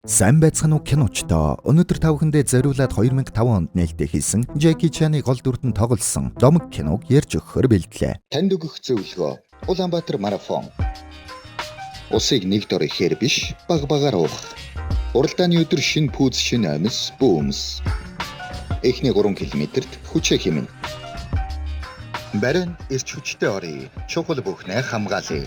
Сайн байцгаана уу, киночдоо. Өнөөдөр та бүхэндээ зориулаад 2005 онд нээлттэй хийсэн Джеки Чаны гол дүрдэн тоглосон Домог киног ярьж өгөхөөр бэлтлээ. Танд өгөх зөвлөгөө. Улаанбаатар марафон. Усыг нэг дор ихээр биш, баг багаар уух. Уралдааны өдөр шинэ пүүз, шинэ амьс, бүүмс. Эхний 3 км-т хүчээ хэмнэ. Барин эрч хүчтэй оръё. Чухал бүхнээ хамгаалъя.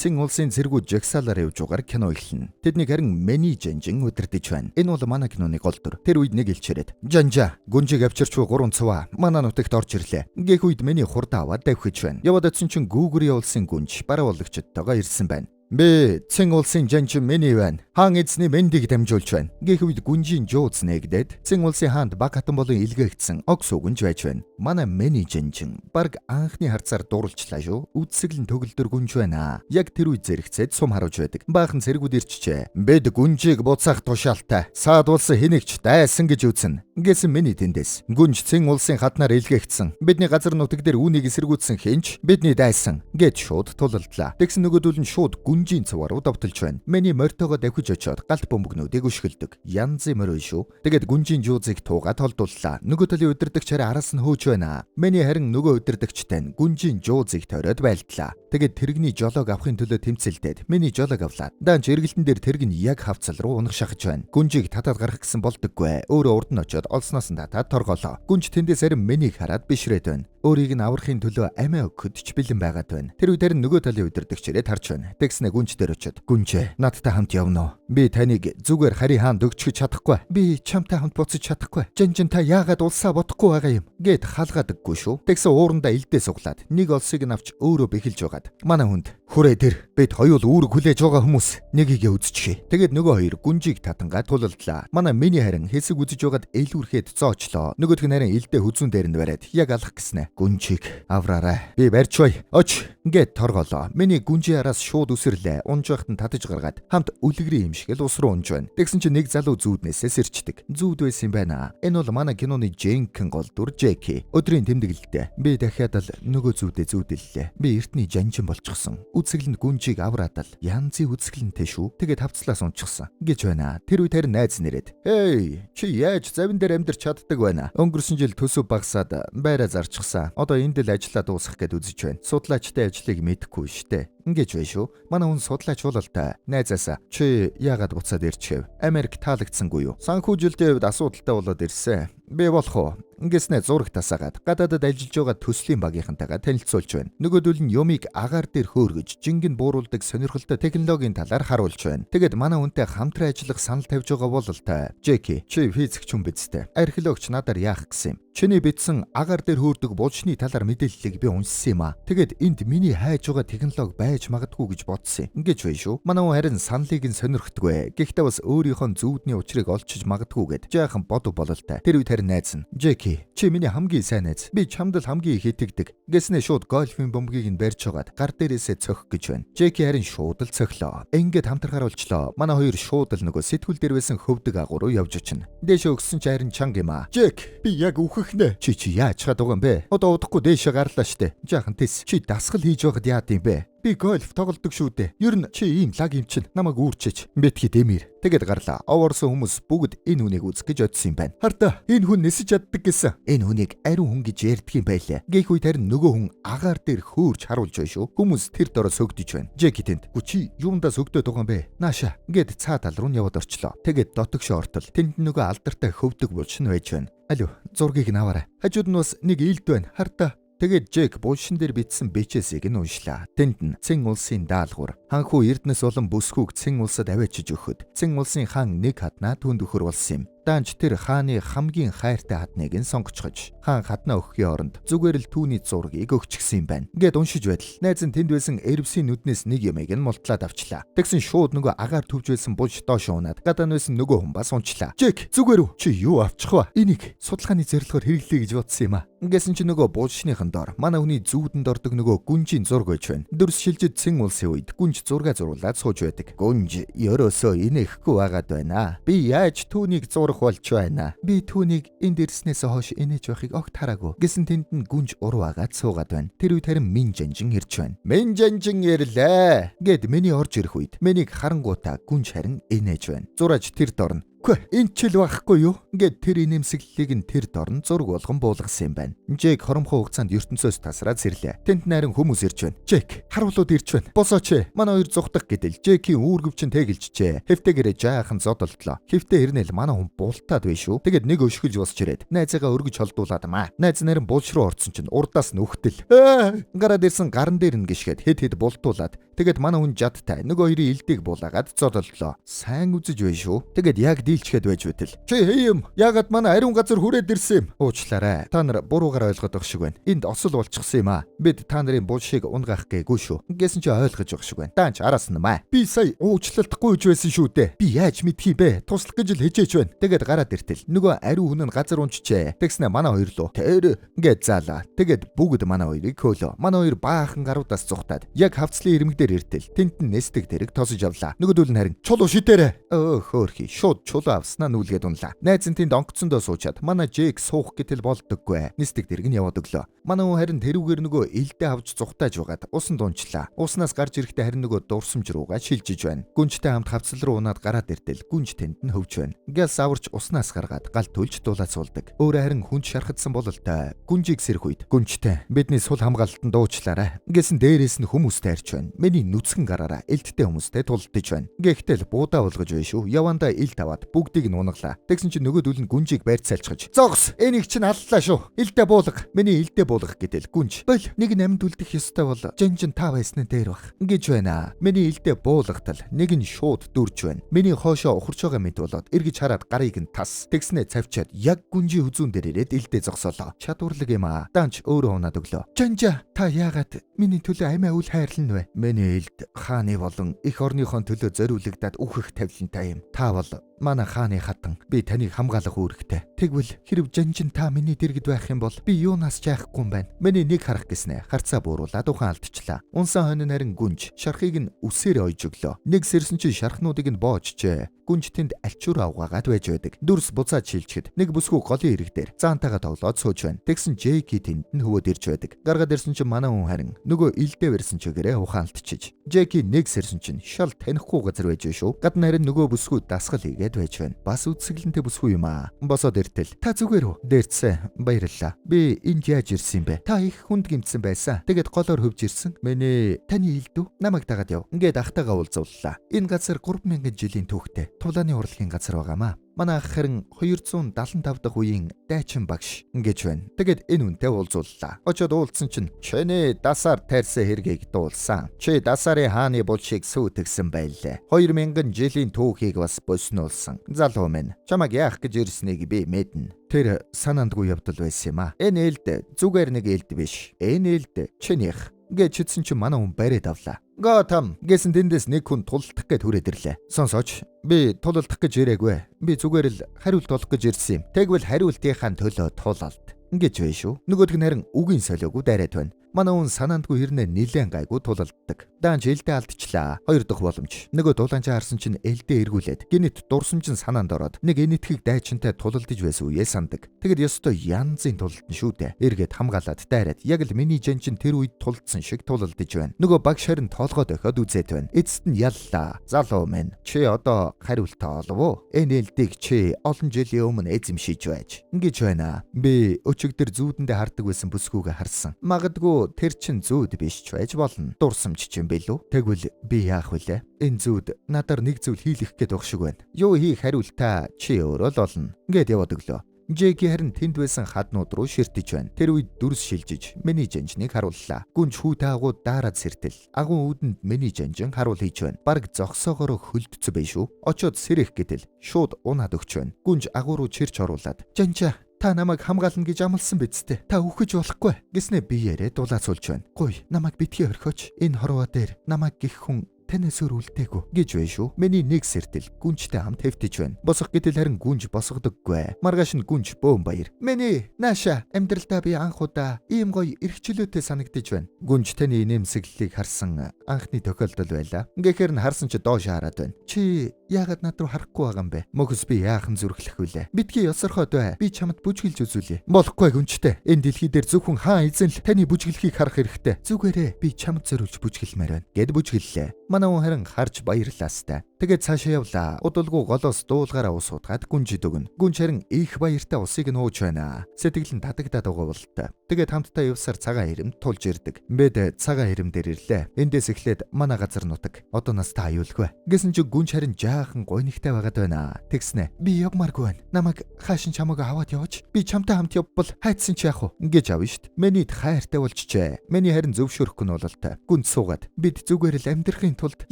Цэн улсын цэргүүд жагсаалаар явж угаар кино эхэлнэ. Тэднийг харин Мэни Жанжин удирдах байна. Энэ бол манай киноны гол дүр. Тэр үед нэг элчээрээд "Жанжа, гүнжиг авчирч буй гурван цуваа манай нутагт орж ирлээ." Гэх үед Мэни хурдан аваад давхиж байна. Яваад очисон чинь Гүүгрийн улсын гүнж бараа болгочдтойгоо ирсэн байна. "Би Цэн улсын жанжин Мэни байна. Хаан эзний мэндийг дамжуулж байна." Гэх үед гүнжийн жууз нээгдээд Цэн улсын хаанд баг хатан болон илгээгдсэн огс үгэнж байж байна. Манай Мэни жанжин баг анхны харцаар дурлжлаа шүү. Үдсэглэн төгөлдөр гүнж байна. Яг тэр үед зэрэгцээд сум харуулж байдаг. Баахан цэргүүд ирчжээ. "Бид гүнжийг буцаах тушаалтай. Саад улсын хэнийгч дайсан гэж үзнэ." Гэсэн Мэни тэндээс. "Гүнж Цэн улсын хатнаар илгээгдсэн. Бидний газар нутаг дээр үүнийг эсэргүүцсэн хинч бидний дайсан" гэд шууд тулалдлаа. Тэгсэн нөгөөдөл нь шууд гүнжийн цуваа руу довтолж байна. Мэни морьтойгоо давхиж очиод галт бөмбөгнүүдийг өшгөлдөг. Янзын морь шүү. Тэгээд гүнжийн жуузыг туугаад холдууллаа. Нөгөө талын удирдагч харин араас нь хөөж байна. Мэни харин нөгөө удирдагчтай нь гүнжийн жуузыг тойроод байлдлаа. Тэгээд тэрэгний жолоог авахын төлөө тэмцэлдээд Мэни жолоог авлаа. Даанч эргэлтэн дээр тэрэг нь яг хавцал руу унах шахаж байна. Гүнжийг татаад гарах гэсэн болдоггүй. Өөрөө урд нь очиод олсноос нь татаад торгоолоо. Гүнж тэндээс харин Мэнийг хараад бишрээд байна. Өөрийг нь аврахын төлөө амиа өгөхөд ч бэлэн байгаад байна. Тэр үед харин нөгөө талын удирдагч ирээд харж байна. Тэгснэ гүнж дээр очиод "Гүнжээ, надтай хамт явна уу? Би таныг зүгээр харийн хаанд өгчөж чадахгүй. Би чамтай хамт буцаж чадахгүй. Жанжин, та яагаад улсаа бодохгүй байгаа юм?" гэд халгаадаггүй шүү. Тэгсэн уурандаа илдээ суглаад нэг олсыг нь авч өөрөө бэхэлж байгаад манай хүнд "Хүрээ тэр, бид хоёул үүрэг хүлээж байгаа хүмүүс, нэгийг үзчихье." Тэгээд нөгөө хоёр гүнжийг татангаа тулалдлаа. Манай миний харин хэсэг үзэж байгаад элүүрхэд зоочлоо. Нөгөөх нь харин илдээ хүзүүн дээр нь бариад яг алах гэснэ. "Гүнжийг авраарай. Би барьж бай. Оч" гэд торгоолоо. Миний гүнжийн араас шууд үсэрлээ. Унж байхад нь татаж гаргаад хамт үлгэрийн юм шиг л ус руу унж байна. Тэгсэн чинь нэг залуу зүүднээсээ сэрчдэг. Зүүд байсан юм байна. Энэ бол манай киноны жинхэнэ гол дүр Джеки. Өдрийн тэмдэглэлтэй. Би дахиад л нөгөө зүүдээ зүүдэллээ. Би эртний жанжин болчихсон. Үзэсгэлэнд гүнжийг авраад л янзын үзэсгэлэнтэй шүү. Тэгээд хавцлаас унчихсан гэж байна. Тэр үед харин найз нэрээд "Hey, чи яаж завин дээр амьдарч чаддаг байна? Өнгөрсөн жил төсөв багасаад байраа зарчихсан. Одоо энд л ажиллаа дуусгах гээд үзэж байна. Судлаачтай ажлыг мэдэхгүй штэ." Ингэж бай шүү. Манай хүн судлаач бололтой. Найзаасаа "Чи яагаад буцаад ирчихэв? Америк таалагдсангүй юу?" "Санхүүжилтийн хувьд асуудалтай болоод ирсэн. Би болох уу?" Ингэснэ зураг тасаагаад гадаадад ажиллаж байгаа төслийн багийнхантайгаа танилцуулж байна. Нөгөөдөл нь юмыг агаар дээр хөөргөж, жингэн бууруулдаг сонирхолтой технологийн талаар харуулж байна. Тэгээд манай хүнтэй хамтран ажиллах санал тавьж байгаа бололтой. "Джеки, чи физикч хүн биз дээ. Археологч надаар яах гэсэн юм? Чиний бичсэн агаар дээр хөөрдөг булшны талаар мэдээллийг би уншсан юм аа. Тэгээд энд миний хайж байгаа технологи байж магадгүй гэж бодсон юм." Ингэж бай шүү. Манай хүн харин саналыг нь сонирхдаггүй. Гэхдээ бас өөрийнхөө зүүдний учрыг олчиж магадгүй гэд жаахан бодов бололтой. Тэр үед харин найз нь "Джеки, чи миний хамгийн сайн найз. Би чамд л хамгийн их итгэдэг" гэснээ шууд гольфын бөмбөгийг нь барьж байгаад гар дээрээсээ цохих гэж байна. Джеки харин шууд л цохлоо. Ингээд хамтрахаар болчлоо. Манай хоёр шууд л нөгөө сэтгүүл дээр байсан хөвдөг агуу руу явж очино. Дээшээ өгсөн чи харин чанга юм аа. "Джек, би яг үхэх нэ." Чи яаж чад байгаа юм бэ? Одоо удахгүй дээшээ гарлаа штэ. Жаахан тэс. Чи дасгал хийж байхад яад юм бэ? Би гольф тоглодог шүү дээ. Ер нь чи ийм лаг юм чинь намайг үүрчээч. Битгий дэмир." Тэгээд гарлаа. Овоорсон хүмүүс бүгд энэ хүнийг үзэх гэж очсон юм байна. "Хардаа, энэ хүн нисэж чаддаг гэсэн. Энэ хүнийг ариун хүн гэж ярьдаг юм байлаа." Гэх үед харин нөгөө хүн агаар дээр хөөрч харуулж байна шүү. Хүмүүс тэр дороо сөгдөж байна. Джеки тэнд "Гү, чи юундаа сөгдөд байгаа юм бэ? Нааша" гэд цаа тал руу нь яваад орчлоо. Тэгээд дотогшоо ортол тэнд нөгөө алдартай хөвдөг булш нь байж байна. "Алю, зургийг нь аваарай. Хажууд нь бас нэг илд байна. Хардаа." Тэгээд Джек булшин дээр бичсэн бичээсийг нь уншлаа. Тэнд нь Цэн улсын даалгавар. Ханхүү Эрдэнэс болон Бүсгүүг Цэн улсад аваачиж өгөхөд Цэн улсын хаан нэг хаднаа түүнд өгөхөр болсон юм. Даанч тэр хааны хамгийн хайртай хадныг нь сонгочихож хаан хаднаа өгөхийн оронд зүгээр л түүний зургийг өгчихсэн юм байна. Ингээд уншиж байтал найз нь тэнд байсан эрвсийн нүднээс нэг юмыг нь мултлаад авчлаа. Тэгсэн шууд нөгөө агаар төвж байсан булш доош унаад гадаа нь байсан нөгөө хүн бас унчлаа. "Джек, зүгээр үү? Чи юу авчих вэ?" "Энийг судалгааны зорилгоор хэрэглэе гэж бодсон юм аа." Ингэсэн чи нөгөө булшныхан доор манай хүний зүүдэнд ордог нөгөө гүнжийн зураг байж байна. Дүрс шилжид Цэн улсын үед гүнж зураг зуруулаад сууж байдаг. "Гүнж ерөөсөө инехгүй байгаад байна. Би яаж түүнийг зураг сурах болж байна. Би түүнийг энд ирснээс хойш инээж байхыг огт хараагүй. Гэсэн тэнд нь Гүнж урваагаад суугаад байна. Тэр үед харин Мин Жанжин ирж байна. Мин Жанжин ирлээ. Гэд миний орж ирэх үед миний харангуутаа Гүнж харин инээж байна. Зурааж тэр дорно. Үгүй энэ ч л байхгүй юу? Ингээд тэр инээмсэглэлийг нь тэр дорн зураг болгон буулгасан юм байна. Джек хоромхоо хугацаанд ертөнцөөс тасраад сэрлээ. Тэнд нарийн хүмүүс ирж байна. Джек, харуулууд ирж байна. Босооч. Манай хоёр зугтах гэдэл Джекийн үүргэвчин тэгэлжжээ. Хэвтэгэрээ жаахан зодолдлоо. Хэвтэ ирнэл манай хүн бултаад бай шүү. Тэгээд нэг өшгөж босч ирээд найзаагаа өргөж холдуулаад маа. Найз нэрэн булш руу орцсон чинь урдаас нүхтэл. Гараад ирсэн гаран дээр нь гიშгээд хэд хэд бултуулад тэгээд манай хүн жадтай нөгөө хоёрын элдийг булаагаад зодолдлоо. Сайн үзэж бай шүү. Тэгээд яг дийлчгээд байж байтал. Чи хий юм. Яагаад манай ариун газар хүрээд ирсэн юм? Уучлаарай. Та нар буруугаар ойлгоод байгаа шиг байна. Энд осол болчихсон юм аа. Бид та нарын булшийг унгаах гээгүй шүү. Гэсэн чи ойлгож байгаа шиг байна. Даанч араас нь маа. Би сая уучлалтгүй гэж байсан шүү дээ. Би яаж мэдх юм бэ? Туслах гэж л хичээж байна. Тэгээд гараад иртэл нөгөө ариун хүн нь газар унчжээ. Тэгснэ манай хоёр луу. Тэр ингээд заалаа. Тэгээд бүгд манай хоёрыг хөөлөө. Манай хоёр баахан гаруудаас зүхтаад яг хавцлын ирмэг дээр иртэл тэнд нь нестэг тэрэг тосож авлаа. Нөгөөдөл нь харин чулуу шидээрэ. Өө хөөрхий. Шууд чулуу авснаа нүлгээд унлаа. Найз нь тэнд онгоцондоо суучаад манай Джек суух гэтэл болдоггүй. Нестэг тэрэг нь яваад өглөө. Манай хүн харин тэрүүгээр нөгөө элдээ авч зүхтааж байгаад усанд унчлаа. Уснаас гарч ирэхдээ харин нөгөө дурсамж руугаа шилжиж байна. Гүнжтэй хамт хавцал руу унаад гараад иртэл гүнж тэнд нь хөвж байна. Гялс аварч уснаас гаргаад гал төлж дулаа суулдаг. Өөрөө харин хүнд шархадсан бололтой. Гүнжийг сэрэх үед гүнжтэй бидний сул хамгаалтанд уучлаарай. Гэсэн дээрээс нь хүмүүстэй арч байна. Миний нүцгэн гараараа элдтэй хүмүүстэй тулдаж байна. Гэхдээ л буудаа болгож бай шүү. Явандаа элд аваад бүгдийг нь унаглаа. Тэгсэн чинь нөгөөдөл нь гүнжийг байрцаалчихж. Зогс! Энийг чинь аллаа шүү. Элдээ буулга. Миний элдээ буулгах гэтэл гүнж. Бол нэг нь амьд үлдэх ёстой бол жанжин та байсны дээр бах. Ингэж байна. Миний элдээ буулгатал нэг нь шууд дүрж байна. Миний хоошоо ухарч байгаа мэт болоод эргэж хараад гарыг нь тас. Тэгснээ цавчаад яг гүнжийн хүзүүн дээр ирээд элдээ зогсоолоо. Чадварлаг юм аа. Данч өөрөө унаад өглөө. Жанжа та яагаад миний төлөө амиа үл хайрлана вэ? Миний элд хааны болон эх орныхон төлөө зориулагдаад үхэх тавилантай юм. Та бол манай хааны хатан. Би таныг хамгаалах үүрэгтэй. Тэгвэл хэрв жанжин та миний дэргэд байх юм бол би юунаас жаахгүй юм байна. Миний нэг харах гэснэ. Харцаа бууруулад ухаан алдчихлаа. Унсан хонин харин гүнж шархыг нь үсээр ойж өглөө. Нэг сэрсэн чинь шархнуудыг нь боожжээ. Гүнж тэнд альчуур авгаагаад байж байдаг. Дүрс буцаад шилжихэд нэг бүсгүй голын ирэг дээр заантайгаа тоглоод сууж байна. Тэгсэн Джеки тэнд нь хөвөөд ирж байдаг. Гаргаад ирсэн чинь манай хүн харин нөгөө элдээ версэн чигээрээ ухаан алдчихж. Джеки нэг сэрсэн чинь шал танихгүй газар байж шүү. Гадна харин нөгөө бүсгүй дасгал хийгээд байж байна. Бас үзэсгэлэнтэй бүсгүй юм аа. Босоод иртэл та зүгээр үү? Дээрцээ баярлалаа. Би энд яаж ирсэн юм бэ? Та их хүнд гимтсэн байсан. Тэгээд голоор хөвж ирсэн. Миний таны элдв намайг дагаад яв. Ингээд ахтайгаа уулзууллаа. Энэ газар 3000 жилийн түүхтэй. Тулааны урлагийн газар байгаамаа. Манай ах харин 275 дахь үеийн дайчин багш ингэж байна. Тэгээд энэ үнтэй уулзууллаа. Очоод уулзсан чинь чиний дасаар тайрсан хэргийг дуулсан. Чи дасаарын хааны булшийг сүйтгэсэн байлээ. 2000 жилийн түүхийг бас боснуулсан. Залуу минь, чамайг яах гэж ирснийг би мэднэ. Тэр санаандгүй явдал байсан юм аа. Энэ элд зүгээр нэг элд биш. Энэ элд чинийх. Гэж чидсэн чинь манай хүн бариад авлаа. Готам гэсэн тэндээс нэг хүн тулалдах гээд хүрээд ирлээ. Сонсооч, би тулалдах гэж ирээгүй. Би зүгээр л хариулт олох гэж ирсэн юм. Тэгвэл хариултынхаа төлөө тулалд. Ингэж бай шүү. Нөгөөх нь харин үгийн солиогүй дайраад байна. Манай хүн санаандгүй хэрнээ нилээн гайгүй тулалддаг. Даанч элдээ алдчихлаа. Хоёр дахь боломж. Нөгөө дулаанчаа харсан чинь элдээ эргүүлээд гинэт дурсамж нь санаанд ороод нэг энэтхэг дайчинтай тулалдаж байсан үеэ сандаг. Тэгэд ёстой янзын тулалдана шүү дээ. Эргээд хамгаалаад дайраад яг л миний жанжин тэр үед тулдсан шиг тулалдаж байна. Нөгөө багш харин толгой дохиод үзээд байна. Эцэст нь яллаа. Залуу минь, чи одоо хариултаа олов уу? Энэ элдийг чи олон жилийн өмнө эзэмшиж байж. Ингэж байна. Би өчигдөр зүүдэндээ хардаг байсан бүсгүйгээ харсан. Магадгүй тэр чин зүүд биш ч байж болно. Дурсамж чинь билүү? Тэгвэл би яах вүлээ? Энэ зүүд надаар нэг зүйл хийлэх гээд байх шиг байна. Юу хийх хариултаа чи өөрөө л олно. Ингээд яваад өглөө. Джеки харин тэнд байсан хаднууд руу ширтэж байна. Тэр үед дүрс шилжиж миний жанжныг харууллаа. Гүнж хүүтэй агуу daarаад сэртэл. Агуу үүдэнд миний жанжин харуул хийж байна. Бараг зогсоогоороо хөлдсөн байх шүү. Очоод сэрэх гэтэл шууд унаад өгч байна. Гүнж агуу руу чирч оруулаад жанжаа та намайг хамгаална гэж амласан биз дээ. Та үхэж болохгүй гэснээ биеэрээ дулаацуулж байна. Гуй намайг битгий орхиоч. Энэ хорвоо дээр намайг гих хүн танаас өөр үлдээгүй гэж бай шүү. Миний нэг сэртэл гүнжтэй хамт хэвтэж байна. Босох гэтэл харин гүнж босгодоггүй. Маргааш нь гүнж бөөн баяр. Миний нааша амьдралдаа би анх удаа ийм гоё эрхчлөөтэй санагдаж байна. Гүнж таны инээмсэглэлийг харсан анхны тохиолдол байлаа. Гэхээр нь харсан чи доош хараад байна. Чи Яагаад над руу харахгүй байгаа юм бэ? Мөхөс би яахан зүрхлэх вүлээ? Битгий ёсорхоод бай. Би чамд бүжгэлж үзүүлье. Болохгүй гүнчтэй. Энэ дэлхий дээр зөвхөн хаан эзэн л таны бүжиглэхийг харах хэрэгтэй. Зүгээрээ би чамд зориулж бүжгэлмээр байна. Гэд бүжгэллээ. Манай хүн харин харж баярлаастай. Тэгээд цаашаа явлаа. Удалгүй голоос дуулгаараа ус удгаад гүнжид өгнө. Гүнж харин их баяртай усыг нь ууж байна. Сэтгэл нь татагдаад байгаа бололтой. Тэгээд хамтдаа явсаар цагаан ирэм тулж ирдэг. Бид цагаан ирэм дээр ирлээ. Эндээс эхлээд манай газар нутаг. Одоо нас та аюулгүй. Гэсэн чи гүнж харин жаахан гойногтой байгаад байна. Тэгснэ. Би явмааргүй байна. Намайг хаашин чамайг аваад яваач. Би чамтай хамт явбал хайцсан чи яах вэ? Ингэж авна штт. Миний хайртай болчихжээ. Миний харин зөвшөөрөхгүй нь бололтой. Гүнд суугаад бид зүгээр л амьдрахын тулд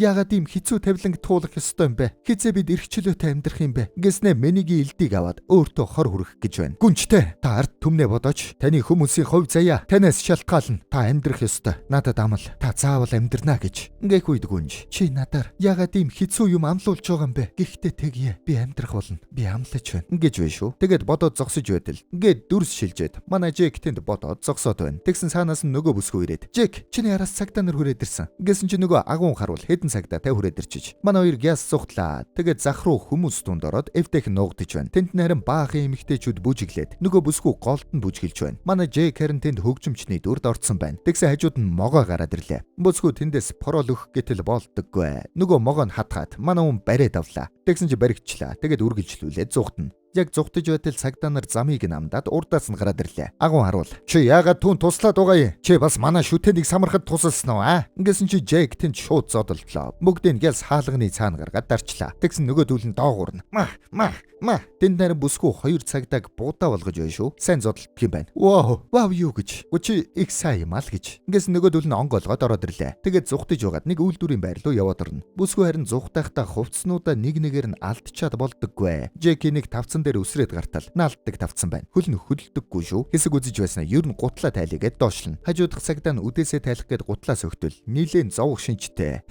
яагаад ийм хэцүү тавиланг туулах ёстой юм бэ? Хизээ бид эрх чөлөөтэй амьдрах юм бэ? Гэснэ Мэнигийн элдийг аваад өөртөө хор хүргэх гэж байна. Гүнчтэй та ард түмнээ бодооч. Таны хүмүүсийн хувь заяа танаас шалтгаална. Та амьдрах ёстой. Надад амл. Та заавал амьдрнаа гэж. Ингэх үед гүнж чи надаар яагаад ийм хэцүү юм амлуулж байгаа юм бэ? Гэхдээ тэгье. Би амьдрах болно. Би амлаж байна. Ингэж байна шүү. Тэгээд бодоод зогсож байдал. Ингээд дүрс шилжээд манай Джек тэнд бодоод зогсоод байна. Тэгсэн цаанаас нь нөгөө бүсгүй ирээд Джек чиний араас цагдаа нар хүрээд ирсэн. Гэсэн чи нөгөө агуун харуул хэдэн цагдаа тай хүрээд ирчиж. Манай хоёр гяс зүхтлаа. Тэгээд зах руу хүмүүс дунд ороод эвдэх нуугдаж байна. Тэнд нарийн баахан эмэгтэйчүүд бүжиглээд нөгөө бүсгүй голд нь бүжиглж байна. Манай Джек харин тэнд хөгжимчний дүрд орцсон байна. Тэгсэн хажууд нь могоо гараад ирлээ. Бүсгүй тэндээс парол өгөх гэтэл болдоггүй. Нөгөө могоо нь хатгаад манай хүн бариад авлаа. Тэгсэн чи баригдчлаа. Тэгээд үргэлжлүүлээд зүхтана. Яг зүхтэж байтал цагдаа нар замыг намдаад урдаас нь гараад ирлээ. Агуун харуул. Чи яагаад түн туслаад байгаа юм? Чи бас манай шүтэнийг самархад тусалсан уу аа? Ингэсэн чи Джек тэнд шууд зодолдлоо. Бүгдийг гялс хаалганы цаана гаргаад дарчлаа. Тэгсэн нөгөөдөл нь доогуурна. Ма ма ма. Тэнд нарийн бүсгүй хоёр цагдааг буудаа болгож байна шүү. Сайн зодолдох юм байна. Вау, вау юу гэж. Чи их сайн юм аа л гэж. Ингэсэн нөгөөдөл нь онгоолгоод ороод ирлээ. Тэгээд зүхтэж байгаад нэг үйлдвэрийн байр руу яваад орно. Бүсгүй харин зүхтайхдаа хувцснуудаа нэг нэгээр нь алдчаад болдоггүй. Джеки нэг тавцан дээр өсрээд гартал наалтдаг тавцсан байна. Хөл нь хөдөлдөггүй шүү. Хэсэг үзэж байснаа ер нь гутлаа тайлгээд доошлно. Хажуудах цагдаа нь үдээсээ тайлах гээд гутлаа сөгтөл. Нийлэн зовх шинжтэй.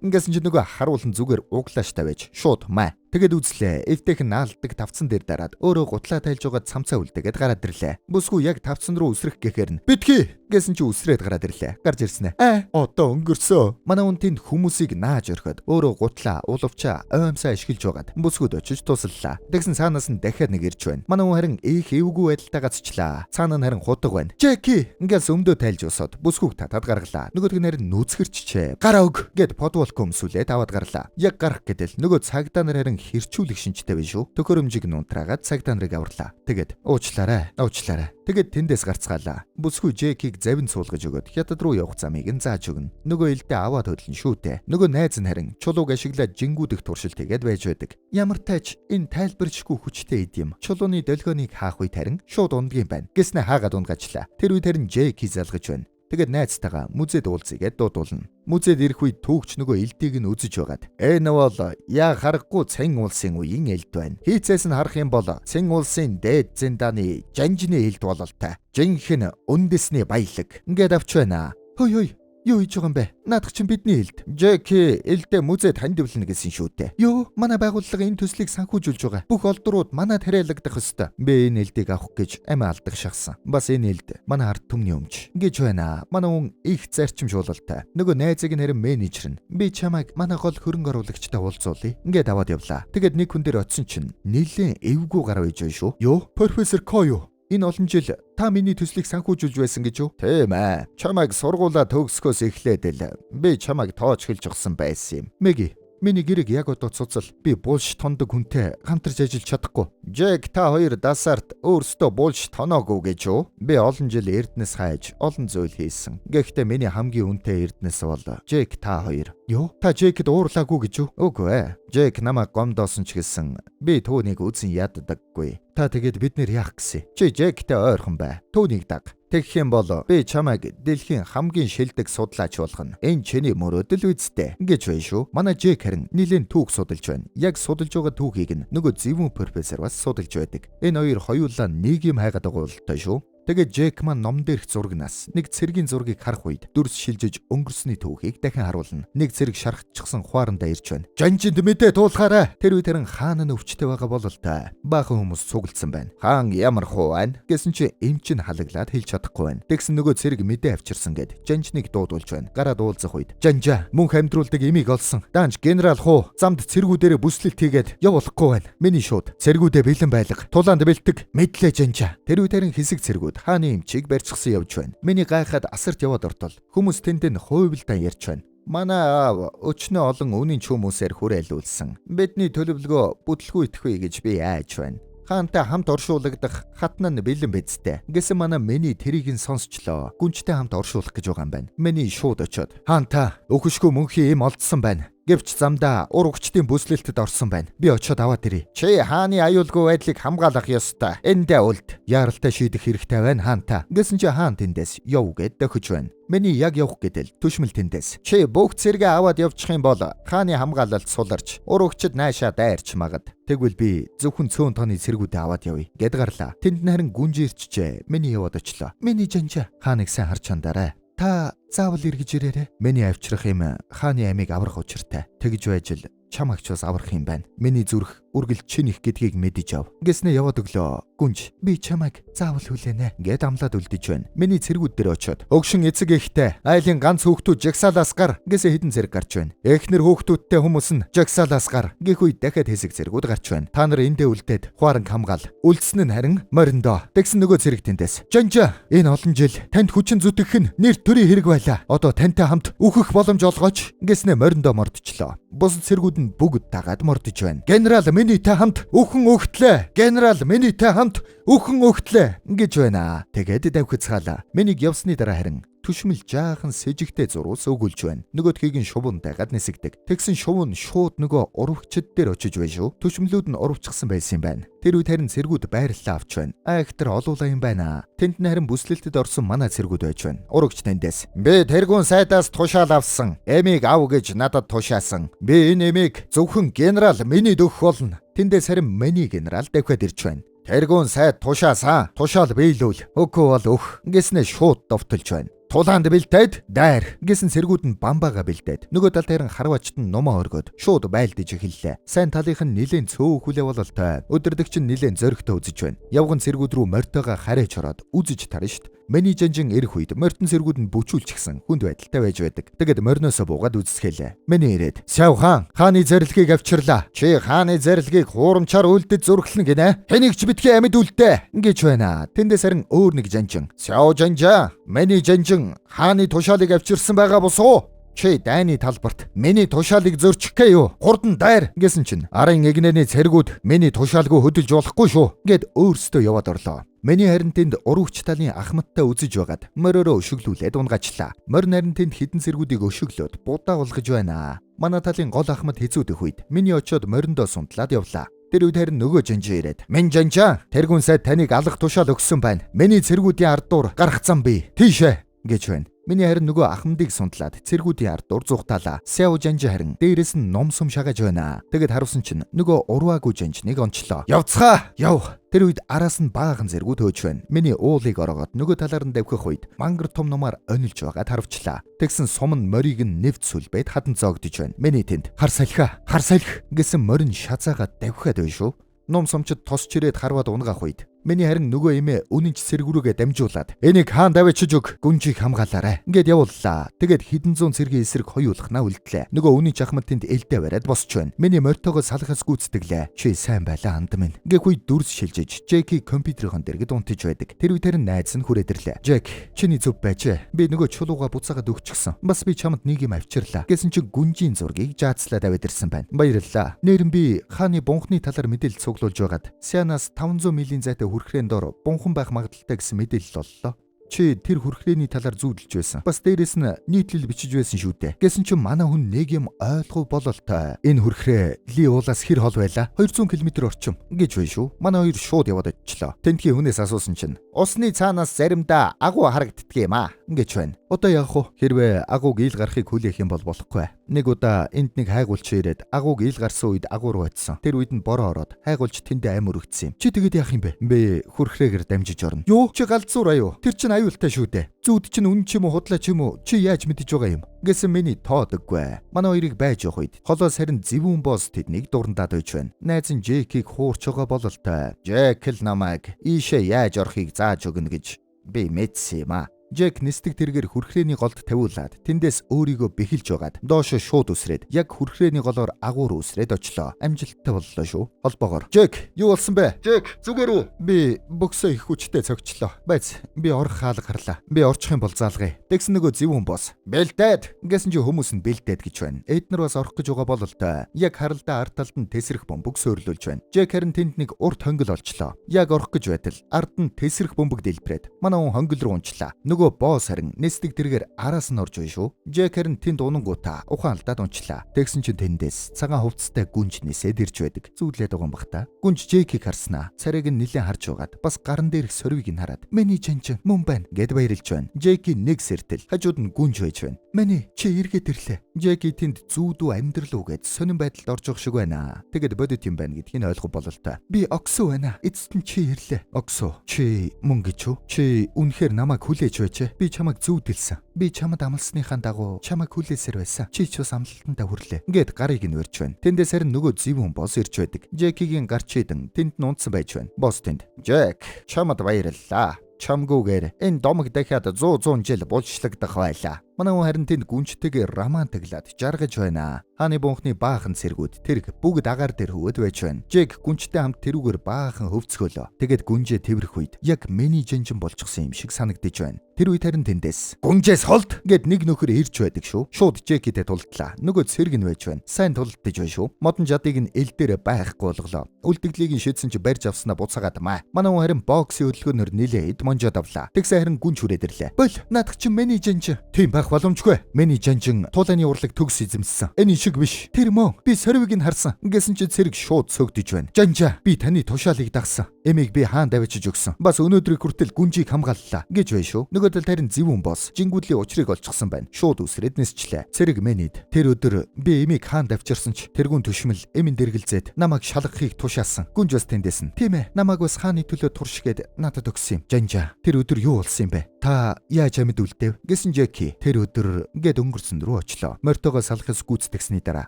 Ингэсэн чи нөгөө харуулн зүгээр углааш тавиаж шууд маа. Тэгээд үзлээ. Эвдэх наалдаг тавцан дээр дараад өөрөө гутлаа тайлж байгаа цамцаа үлдээгээд гараад ирлээ. Бүсгүй яг тавцан руу өсрөх гэхээр нь битгий гэсэн чи өсрээд гараад ирлээ. Гарч ирсэн ээ. Аа одоо өнгөрсөө. Манай хүн тэнд хүмүүсийг нааж орхиод өөрөө гутлаа, улвчаа, оймсаа ашиглаж байгаад бүсгүйд очиж туслалаа. Тэгсэн цаанаас нь дахиад нэг ирж байна. Манай хүн харин их эвгүй байдалтай гацчлаа. Цаана нь харин худаг байна. Джеки ингээс өмдөө тайлж усаад бүсгүйг татаад гаргалаа. Нөгөөх нь харин нүцгэрччээ. Гараа өг гэд подволк өмсүүлээд аваад гарлаа. Яг гарах гэтэл нөгөө цагдаа нар харин хэрчүүлэх шинжтэй биш үү? Төхөөрөмжийг нунтраагаад цагдаа нарыг аварлаа. Тэгээд уучлаарай, уучлаарай. Тэгээд тэндээс гарцгаалаа. Бүсгүй Джекийг завин суулгаж өгөөд хятад руу явах замыг нь зааж өгнө. Нөгөө элдээ аваад хөдлөн шүү дээ. Нөгөө найз нь харин чулууг ашиглаад жингүүдэх туршилт хийгээд байж байдаг. Ямар тач энэ тайлбарчгүй хүчтэй эд юм. Чулууны долгионыг хаах үед харин шууд ундгийн байна. Гэснэ хаагаад унгаачлаа. Тэр үед харин Джеки залгаж байна. Тэгээд найзтайгаа музейд уулзъя гэд дуудуулна. Музейд ирэх үед түүгч нөгөө элдийг нь үзэж байгаад энэ бол яа харахгүй цэн улсын үеийн элд байна. Хийцээс нь харах юм бол цэн улсын дээд зиндааны жанжины элд бололтой. Жинхэнэ үндэсний баялаг. Ингээд авч байна. Хөөй хөөй юу хийж байгаа юм бэ? Наадах чинь бидний элд. Джеки элдээ музейд хандивлна гэсэн шүү дээ. Юу? Манай байгууллага энэ төслийг санхүүжүүлж байгаа. Бүх олдрууд манад хариалагдах ёстой. Би энэ элдийг авах гэж амиа алдаг шахсан. Бас энэ элд манай ард түмний өмч. Гэж байна. Манай хүн их зарчимшуулалтай. Нөгөө найзыг нь харин менежер нь. Би чамайг манай гол хөрөнгө оруулагчтай уулзуулъя. Ингээд аваад явлаа. Тэгээд нэг хүн дээр очисон чинь нилээн эвгүй гарав иж байна шүү. Юу? Профессор Ко юу? Энэ олон жил та миний төслийг санхүүжүүлж байсан гэж юу? Тийм ээ. Чамайг сургуулаа төгсгөөс эхлээд л би чамайг тоочхилж огсон байсан юм. Меги, миний гэрэг яг одоо цуцал. Би булш тондог хүнтэй хамтарч ажиллаж чадахгүй. Джек та хоёр дасарт өөрсдөө булш тоноогүй гэж юу? Би олон жил эрдэнэс хайж олон зүйл хийсэн. Гэхдээ миний хамгийн үнэтэй эрдэнэс бол Джек та хоёр. Юу? Та Джекэд уурлаагүй гэж юу? Үгүй ээ. Джек намайг гомдоосон ч гэсэн би түүнийг үзэн яддаггүй. Та тэгээд бид нэр яах гэсэн? Чи Джектэй ойрхон бай. Түүнийг даг. Тэгэх юм бол би чамайг дэлхийн хамгийн шилдэг судлаач болгоно. Энэ чиний мөрөөдөл үсттэй. Ингэж байна шүү. Манай Джек харин нилээн түүх судалж байна. Яг судалж байгаа түүхийг нь нөгөө зэвүүн профессор бас судалж байдаг. Энэ хоёр хоёулаа нэг юм хайгаад байгаа бололтой шүү. Тэгээд Джек маань ном дээрх зурагнаас нэг цэргийн зургийг харах үед дүрс шилжиж өнгөрсний түүхийг дахин харуулна. Нэг цэрэг шархчихсан хуарандаа ирж байна. Жанжинд мэдээ туулахаарай. Тэр үед харин хаан нь өвчтэй байгаа бололтой. Баахан хүмүүс цуглдсан байна. Хаан ямар хуу байна гэсэн чи эмч нь халаглаад хэлж чадахгүй байна. Тэгсэн нөгөө цэрэг мэдээ авчирсан гэд жанжныг дуудулж байна. Гараад уулзах үед Жанжа мөнх амьдруулдаг эмийг олсон. Даанч генерал хуу замд цэргүүдээрээ бүслэлт хийгээд явуулахгүй байна. Миний шууд цэргүүдээ бэлэн байлга. Тулаанд бэлтэг мэдлээ Жанжа. Тэр үед харин хэсэг цэргүүд хааны эмчийг барьчихсан явж байна. Миний гайхаад асарт яваад ортол хүмүүс тэнд нь хувилдаан ярьж байна. Манай аав өчнөө олон үнийн чүүмүүсээр хүрээлүүлсэн. Бидний төлөвлөгөө бүтлгүй итгэвэй гэж би айж байна. Хаантай хамт оршуулгадах хатна нь бэлэн бидтэй. Гэсэн манай миний тэрийг нь сонсчлоо. Гүнжтэй хамт оршуулах гэж байгаа юм байна. Миний шууд очоод хаанта өхөшгүй мөнхийн им олдсон байна. Гэвч замдаа урагчдын бүслэлтэд орсон байна. Би очиод аваад ирье. Чи хааны аюулгүй байдлыг хамгаалах ёстой. Эндээ үлд. Яаралтай шийдэх хэрэгтэй байна хаанта. Гэсэн чи хаан тэндээс яв гэд дохиж байна. Миний яг явах гэтэл түшмэл тэндээс. Чи бүх цэргээ аваад явчих юм бол хааны хамгаалалт суларч урагчд наашаа дайрч магад. Тэгвэл би зөвхөн цөөн тооны цэргүүдээ аваад явъя гэд гарлаа. Тэнд нь харин гүнж ирчжээ. Миний яваад очлоо. Миний жанжа хааныг сайн харж чандарай. Та заавал эргэж ирээрэй. Миний авчрах юм хааны амийг аврах учиртай. Тэгж байж л чамагч бас аврах юм байна. Миний зүрх үргэлж чинийх гэдгийг мэдэж ав. Гэснээ яваад өглөө. Гүнж би чамайг заавал хүлээнэ гэд амлаад үлдэж байна. Миний цэргүүд дээр очиод өгшин эцэг ихтэй айлын ганц хүүхдүүд жагсаалаас гар гэсээ хідэн цэрэг гарч байна. Эхнэр хүүхдүүдтэй хүмүүс нь жагсаалаас гар гэх үед дахиад хэсэг цэргүүд гарч байна. Та нар эндээ үлдээд хуаранг хамгаал. Үлдсэн нь харин мориндоо. Тэгсэн нөгөө цэрэг тэндээс. Жанжа энэ олон жил танд хүчин зүтгэх нь нэр төрийн хэрэг байлаа. Одоо тантай хамт үхэх боломж олгооч гэснээ мориндоо мордчлоо. Бусад цэргүүд нь бүгд дагаад мордож байна. Генерал минийтэй хамт үхэн өгтлээ. Генерал минийтэй хамт үхэн өгтлээ гэж байна. Тэгээд давхицгаалаа. Миний явсны дараа харин түшмэл жаахан сэжигтэй зуруус өгүүлж байна. Нөгөөдхийг нь шувуун дайгаад нисэгдэг. Тэгсэн шувуун шууд нөгөө урвчд дээр очиж байна шүү. Түшмлүүд нь урвчихсан байсан юм байна. Тэр үед харин цэргүүд байрлалаа авч байна. Айхтар олуулаа юм байна. Тэнд нь харин бүслэлтэд орсон манай цэргүүд байж байна. Урагч тэндээс. Би тэргүүн сайдаас тушаал авсан. Эмийг ав гэж надад тушаасан. Би энэ эмийг зөвхөн генерал миний өгөх болно. Тэндээс харин миний генерал давхиад ирж байна. Тэргүүн сайд тушаасан. Тушаал биелүүл. Үгүй бол өөх. Гэснээ шууд довтолж байна. Тулаанд бэлтээд дайр гэсэн цэргүүд нь бамбаага бэлдээд нөгөө талд харин харваачт нь нумаа өргөөд шууд байлдаж эхэллээ. Сайн талынх нь нилээн цөөн хүлээ бололтой. Өдөрдөгч нь нилээн зөрөгтэй үзэж байна. Явган цэргүүд рүү мортойгоо хараач ороод үзэж тарна шít. Миний жанжин ирэх үед мортон цэргүүд нь бүчүүлчихсэн хүнд байдалтай байж байдаг. Тэгээд морноосоо буугаад үзэсгэлээ. Миний ирээд "Сяв хаан, хааны зэрлэгийг авчирлаа. Чи хааны зэрлэгийг хуурамчаар үлдэж зөрглөнө гинэ. Хэнийг ч битгий амьд үлдээ" гэж байна. Тэндээс харин өөр нэг жанжин "Сяв жанжаа, миний жанжин хааны тушаалыг авчирсан байгаа бус уу? Чи дайны талбарт миний тушаалыг зөрчих гээ юу? Хурдан дайр" гэсэн чинь арын эгнээний цэргүүд миний тушаалгүй хөдөлж болохгүй шүү гэд өөрсдөө яваад орлоо. Миний харин тэнд урагч талын ахмадтай үзэж байгаад морөөрөө өшөглүүлээд унгаачлаа. Морь нарийн тэнд хідэн цэргүүдийг өшөглөөд будаа болгож байна. Манай талын гол ахмад хэзүүдэх үед миний очиод мориндоо сундлаад явлаа. Тэр үед харин нөгөө жанжин ирээд "Минь жанжаа, тэргүүн сайд таныг алах тушаал өгсөн байна. Миний цэргүүдийн ардуур гарах зам бий. Тийшээ" гэж байна. Миний харин нөгөө ахмадыг сундлаад цэргүүдийн ардуур зугтаалаа. Сяо жанжин харин дээрээс нь ном сум шагааж байна. Тэгээд харуулсан чинь нөгөө урваагүй жанжныг онцлоо. "Явцгаа, яв." Тэр үед араас нь баахан зэргүүд хөөж байна. Миний уулыг ороогоод нөгөө талаар нь давхих үед мангар том нумаар онилж байгаад харавчлаа. Тэгсэн сум нь морийг нь нэвт сүлбэд хадан зоогдож байна. Миний тэнд "Хар салхиа, хар салхи" гэсэн морин шазаагаад давхиад байна шүү. Нум сумчид тосч ирээд харваад унгаах үед миний харин нөгөө эмээ үнэнч цэргүүрээгээ дамжуулаад "Энийг хаан давчиж өг, гүнжийг хамгаалаарай" ингээд явууллаа. Тэгээд хэдэн зуун цэргийн эсрэг хоёулахнаа үлдлээ. Нөгөө үнэнч ахмад тэнд элдээ бариад босч байна. Миний мортойгоо салахаас гүйцэтгэлээ. "Чи сайн байлаа анд минь" гэх үед дүрс шилжиж Джеки компьютерийн дэргэд унтаж байдаг. Тэр үед харин найз нь хүрээд ирлээ. "Джек, чиний зөв байжээ. Би нөгөө чулууга буцаагаад өгчихсөн. Бас би чамд нэг юм авчирлаа" гэсэн чинь гүнжийн зургийг жаацлаад аваад ирсэн байна. "Баярлалаа. Нэрэн би хааны бунхны талаар мэдээлэл цуглуулж байгаад Сианаас 500 милийн зайтай хүрхрээн дор бунхан байх магадлалтай гэсэн мэдээлэл оллоо. Чи тэр хүрхрээний талаар зүүдэлж байсан. Бас дээрэс нь нийтлэл бичиж байсан шүү дээ. Гэсэн чинь манай хүн нэг юм ойлгов бололтой. Энэ хүрхрээ Ли уулаас хэр хол байлаа? 200 км орчим гэж байна шүү. Манай хоёр шууд яваад очлоо. Тентхийн хүнээс асуусан чинь усны цаанаас заримдаа агуу харагддаг юм аа гэж байна. Одоо яах вэ? Хэрвээ агууг ил гарахыг хүлээх юм бол болохгүй. Нэг удаа энд нэг хайгуулч ирээд агууг ил гарсан үед агуу руу очисон. Тэр үед нь бороо ороод хайгуулч тэндээ ам өргөдсөн юм. Чи тэгээд яах юм бэ? Би хүрхрээгээр дамжиж орно. Юу? Чи галзуур аюу? Тэр чинь аюултай шүү дээ. Зүуд чинь үнэн ч юм уу худлаа ч юм уу? Чи яаж мэдэж байгаа юм? Гэсэн миний тоодоггүй. Манай хоёрыг байж явах үед холоос харин зэвүүн босс тэднийг дурандаад байж байна. Найз нь Джекийг хуурч байгаа бололтой. Джек л намайг ийшээ яаж орохыг зааж өгнө гэж би мэдсэн юм аа. Джек нисдэг тэргээр хүрхрээний голд тавиулаад тэндээс өөрийгөө бэхэлж байгаад доошо шууд үсрээд яг хүрхрээний голоор агуур үсрээд очлоо. Амжилттай боллоо шүү. Холбоогоор. Джек, юу болсон бэ? Джек, зүгээр үү? Би бөксөө их хүчтэй цогчлоо. Байц, би орох хаалга харлаа. Би орчих юм бол заалгая. Тэгсэн нөгөө зэвүүн бос. Бэлдээд. Гэсэн чи хүмүүс нь бэлдээд гэж байна. Эднэр бас орох гэж байгаа бололтой. Яг харалдаа ард талд нь тесрэх бөмбөг сөрлүүлж байна. Джек харин тэнд нэг урт хонгил олчлоо. Яг орох гэж байтал ард нь тесрэх бөмбөг дэлбэрээд манай хүн хонгил руу унчлаа. Нөгөө босс харин нисдэг тэргээр араас нь орж байна шүү. Джек харин тэнд унангуудаа ухаан алдаад унчлаа. Тэгсэн чинь тэндээс цагаан хувцастай гүнж нисээд ирж байдаг. Зүудлээд байгаа юм бах та. Гүнж Джекийг харснаа. Царайг нь нилээн харж байгаад бас гаран дээрх сорвиг нь хараад "Миний чанчин мөн байна" гэд баярлж байна. Джеки нэг сэртэл хажууд нь гүнж байж байна. "Миний чи эргээд ирлээ." Джеки тэнд зүүдүү амьдрал уу гэд сонин байдалд орж явах шиг байна. Тэгэд бодит юм байна гэдгийг ойлгох бололтой. Би Оксу байна. Эцэст нь чи ирлээ. Оксу, чи мөн гэж үү? Чи үнэхээр намайг хүлээж байжээ. Би чамайг зүүдэлсэн. Би чамд амласныхаа дагуу чамайг хүлээсээр байсан. Чи ч бас амлалтандаа хүрлээ. Ингээд гарыг нь барьж байна. Тэндээс харин нөгөө зэвүүн босс ирж байдаг. Джекигийн гарч идэн тэнд нь унтсан байж байна. Босс тэнд. Джек, чамд баярлалаа. Чамгүйгээр энэ домог дахиад 100 100 жил булшлагдах байлаа. Манай хүн харин тэнд гүнжтэйгээ романтиклаад жаргаж байна. Хааны бунхны баахан цэргүүд тэрэг бүгд агаар дээр хөвөд байж байна. Джек гүнжтэй хамт тэрүүгээр баахан хөвцгөөлөө. Тэгээд гүнжээ тэврэх үед яг миний жанжин болчихсон юм шиг санагдаж байна. Тэр үед харин тэндээс гүнжээс холд гэд нэг нөхөр ирж байдаг шүү. Шууд Джекитэй тултлаа. Нөгөө цэрэг нь байж байна. Сайн тулдаж байна шүү. Модон жадыг нь эл дээр байхгүй болголоо. Үлдэгдлийг нь шидсэн чи барьж авснаа буцаагаад маа. Манай хүн харин боксын хөдөлгөөнөөр нилээ эд монжоод авлаа. Тэгсэн харин гүнж хүрээд ирлээ. Бол наадах чи миний жанжин. Тийм байх боломжгүй. Миний жанжин тулааны урлаг төгс эзэмссэн. Энэ шиг биш. Тэр мөн би сорвиг нь харсан. Ингэсэн чи цэрэг шууд сөгдөж байна. Жанжаа би таны тушаалыг дагсан. Эмийг би хаан давчиж өгсөн. Бас өнөөдрийг хүртэл гүнжийг хамгааллаа гэж байна шүү. Нөгөө тал харин зэвүүн босс жингүүдлийн учрыг олчихсон байна. Шууд үсрээд нисчлээ. Цэрэг Менид тэр өдөр би эмийг хаан давчирсан ч тэргүүн төшмөл эмэн дэргэлзээд намайг шалгахыг тушаасан. Гүнж бас тэндээс нь. Тийм ээ. Намайг бас хааны төлөө туршгээд надад өгсөн юм. Жанжаа тэр өдөр юу болсон юм бэ? Та яаж амьд үлдээв? Гэсэн Джеки тэр өдөр ингээд өнгөрсөн рүү очлоо. Мортогоо салахаас гүйцэтгсэний дараа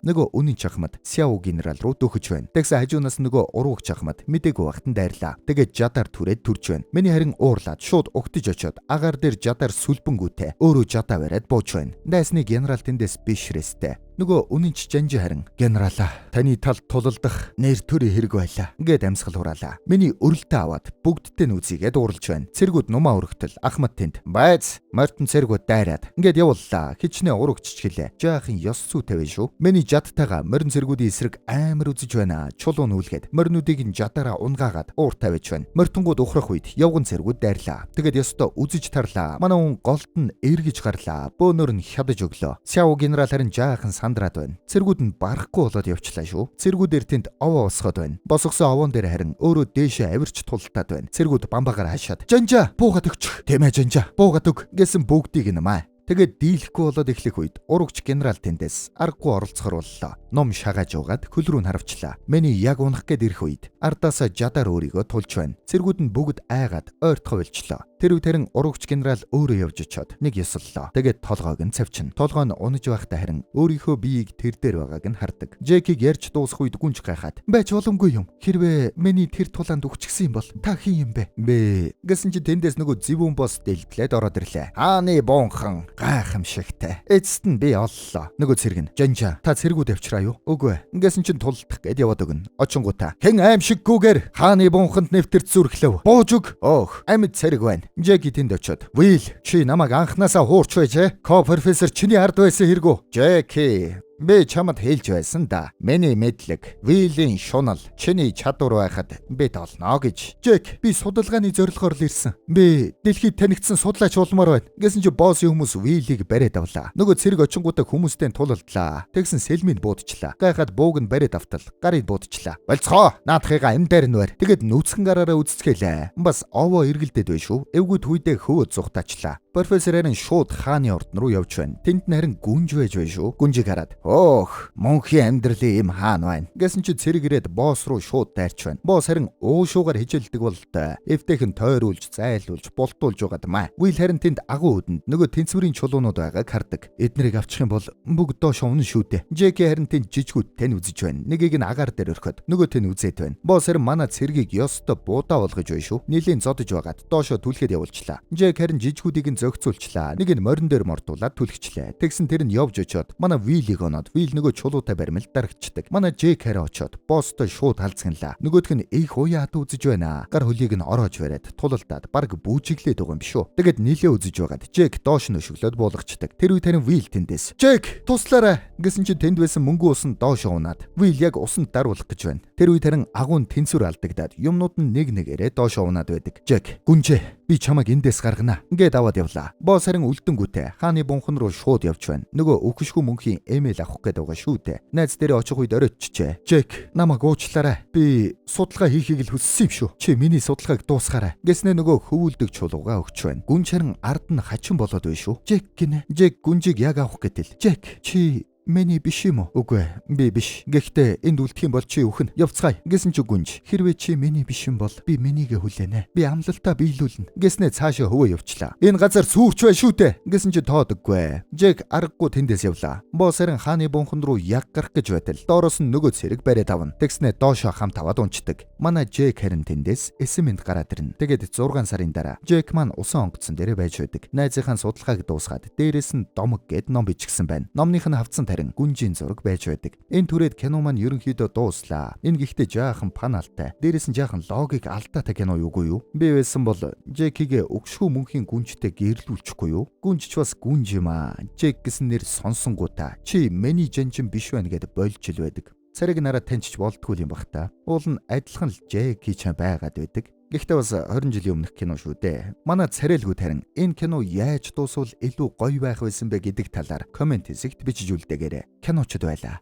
нөгөө үнэн чахмад Сяо генерал руу дөхөж байна. Тэгсэн хажуунаас нөгөө урууг чахмад мдээгүй багтан дайрлаа. Тэгээд жадаар түрээд төрж байна. Миний харин уурлаад шууд угтаж очиод агаар дээр жадаар сүлбэнгүүтээ өөрөө жадаа бариад бууж байна. Дайсны генерал тэндээс бишрэстэй. Нөгөө үнэнч жанжи харин генералаа таны талд тулалдах нэр төрийн хэрэг байлаа гэд амьсгал хураалаа. Миний өрөлтөө аваад бүгдтэй нь үзийгээд ууралж байна. Цэргүүд нумаа өргөтөл Ахмад тэнд байц мортон цэргүүд дайраад ингээд явууллаа. Хичнээн урагч хэлээ. Жаахан ёс зүй тавина шүү. Миний жадтайгаа морин цэргүүдийн эсрэг амар үзэж байна. Чулуу нүүлгээд моринуудыг нь жадаараа унгаагаад уур тавьж байна. Мортонгууд ухрах үед явган цэргүүд дайрлаа. Тэгээд ёстой үзэж тарлаа. Манай хүн голд нь эргэж гарлаа. Бөөнөр нь хядаж өглөө. Сяо генерал харин жаахан сандраад байна. Цэргүүд нь барахгүй болоод явчлаа шүү. Цэргүүдэр тэнд овоо босгоод байна. Босгосон овоон дээр харин өөрөө дээшээ авирч тултаад байна. Цэргүүд бамбаагаар хашаад "Жанжаа, буугаад өгчих. Тийм ээ Жанжаа, буугаад өг" гэсэн бүгдийг нь маа. Тэгээд дийлэхгүй болоод эхлэх үед урагч генерал тэндээс аргагүй оролцохор боллоо. Ном шагааж угаад хөл рүү нь харавчлаа. Миний яг унах гээд ирэх үед ардаасаа жадаар өөрийгөө тулж байна. Цэргүүд нь бүгд айгаад ойртохоо болчлоо. Тэр үед харин урагч генерал өөрөө явж очиод нэг ёслолоо. Тэгээд толгойг нь цавчна. Толгой нь унаж байхдаа харин өөрийнхөө биеийг тэр дээр байгааг нь хардаг. Джекийг ярьж дуусах үед гүнж гайхаад "Байж боломгүй юм. Хэрвээ миний тэр тулаанд үхчихсэн юм бол та хэн юм бэ?" Бэ гэсэн чи тэндээс нөгөө зэвүүн бос дэлтлээд ороод ирлээ. Хааны бунхан гайхамшигтай. Эцэст нь би оллоо. Нөгөө цэрэг нь "Жанжаа, та цэргүүд авчраа юу?" "Үгүй." Ингэсэн чинь тулдах гээд яваад өгнө. Очингуудаа "Хэн аимшиггүйгээр хааны бунханд нэвтэрч зүрхлэв. Бууж өг. Өөх, амьд цэрэг байна." Джеки тэнд очиод "Вил, чи намайг анхнаасаа хуурч байжээ. Ко профессор чиний ард байсан хэрэгүү." "Джеки, би чамд хэлж байсан да. Миний мэдлэг, Вилийн шунал чиний чадвар байхад бид олно гэж. Джек, би судалгааны зорилгоор л ирсэн. Би дэлхийд танигдсан судлаач болмоор байна." Гэсэн чи боссын хүмүүс Вилийг бариад авлаа. Нөгөө цэрэг очингуудаа хүмүүстэй тулалдлаа. Тэгсэн сэлмийг буудчлаа. Гайхаад бууг нь бариад автал гарыг буудчлаа. "Болцгоо. Наадахыгаа энэ дээр нь барь." Тэгээд нүцгэн гараараа үзцгээлээ. Бас овоо эргэлдээд бай шүү. Эвгүүд хүйдээ хөвөө зугтаачлаа. Профессор харин шууд хааны ордон руу явж байна. Тэнд нь харин гүнж байж байна шүү. Гүнжийг хараад "Өөх, мөнхийн амьдралын им хаан байна" гэсэн чи цэрэг ирээд босс руу шууд дайрч байна. Босс харин уушуугаар хичээлдэг бололтой. Эвтэйхэн тойруулж, зайлуулж, бултуулж байгаад маа. Уил харин тэнд агуу үдэнд нөгөө тэнцвэрийн чулуунууд байгааг хардаг. Эднэрийг авчих юм бол бүгд доош унана шүү дээ. Джеки харин тэнд жижигүүдтэй нь үзэж байна. Нэгийг нь агаар дээр өрхөд нөгөөт нь үзээд байна. Босс харин манай цэргийг ёстой будаа болгож байна шүү. Нилийн зодож байгаад доошо түлхэд явуулчлаа. Джек харин жижигүүдийг нь зохицуулчлаа. Нэг нь морин дээр мордуулаад түлхчлээ. Тэгсэн тэр нь явж очиод манай Вилийг оноод, Вил нөгөө чулуутай баримл дарагчдаг. Манай Джек харин очиод босстой шууд халзганлаа. Нөгөөх нь их уяа хат үзэж байна. Гар хөлийг нь ороож бариад тулалдаад баг бүүжиглээд байгаа юм биш үү. Тэгээд нилээ үзэж байгаад Джек доош нь өшөглөөд буулгачдаг. Тэр үед харин Вил тэндээс "Джек, туслаарай" гэсэн чинь тэнд байсан мөнгөн ус нь доош унаад Вил яг усанд даруулах гэж байна. Тэр үед харин агуун тэнцвэр алдагдаад юмнууд нь нэг нэгээрээ доош унаад байдаг. Джек "Гүнжээ, би чамайг эндээс гаргана" ингээд аваад явлаа. Босс харин үлдэнгүүтээ хааны бунхан руу шууд явж байна. Нөгөө өвхөшгүй мөнхийн эмээл авах гээд байгаа шүү дээ. Найз дээрээ очих үед оройтчжээ. "Джек, намайг уучлаарай. Би судалгаа хийхийг л хүссэн юм шүү. Чи миний судалгааг дуусгаарай" гэснээ нөгөө хөвүүлдэг чулуугаа өгч байна. Гүнж харин ард нь хачин болоод байна шүү. "Джек" гинэ. Джек гүнжийг яг авах гэтэл "Джек, чи миний биш юм уу?" "Үгүй ээ, би биш. Гэхдээ энд үлдэх юм бол чи үхэн. Явцгаая" гэсэн чи гүнж "Хэрвээ чи миний биш юм бол би минийгээ хүлээнэ. Би амлалтаа биелүүлнэ" гэснээ цаашаа хөвөө явчлаа. "Энэ газар сүрч бай шүү дээ" гэсэн чи тоодоггүй. Джек аргагүй тэндээс явлаа. Босс харин хааны бунхан руу яг гарах гэж байтал доороос нь нөгөө цэрэг бариад авна. Тэгснээ доошоо хамт аваад унцдаг. Манай Джек харин тэндээс эсэмэнд гараад ирнэ. Тэгээд 6 сарын дараа Джек маань усан онгоцон дээрээ байж байдаг. Найзынхаа судалгааг дуусгаад дээрээс нь домог гэд ном бичгсэн байна. Номных нь хавцсан харин гүнжийн зураг байж байдаг. Энэ түрээд кино маань ерөнхийдөө дууслаа. Энэ гэхдээ жаахан паналтай. Дээрээс нь жаахан логик алдаатай кино юугүй юу? Би байсан бол Джекигээ өгшгүй мөнхийн гүнжтэй гэрлүүлчихгүй юу? Гүнж ч бас гүнж юм аа. Джек гэсэн нэр сонсонгуудаа чи миний жанжин биш байна гэд болж ил байдаг. Цариг нараа таньчих болдгүй юм бах та. Уул нь адилхан л Джеки чан байгаад байдаг. Гэхдээ бас 20 жилийн өмнөх кино шүү дээ. Манай царайлгүй тарин энэ кино яаж дуусвал илүү гоё байх байсан бэ гэдэг талаар comment хэсэгт бичиж үлдээгээрэй. Киночд байлаа.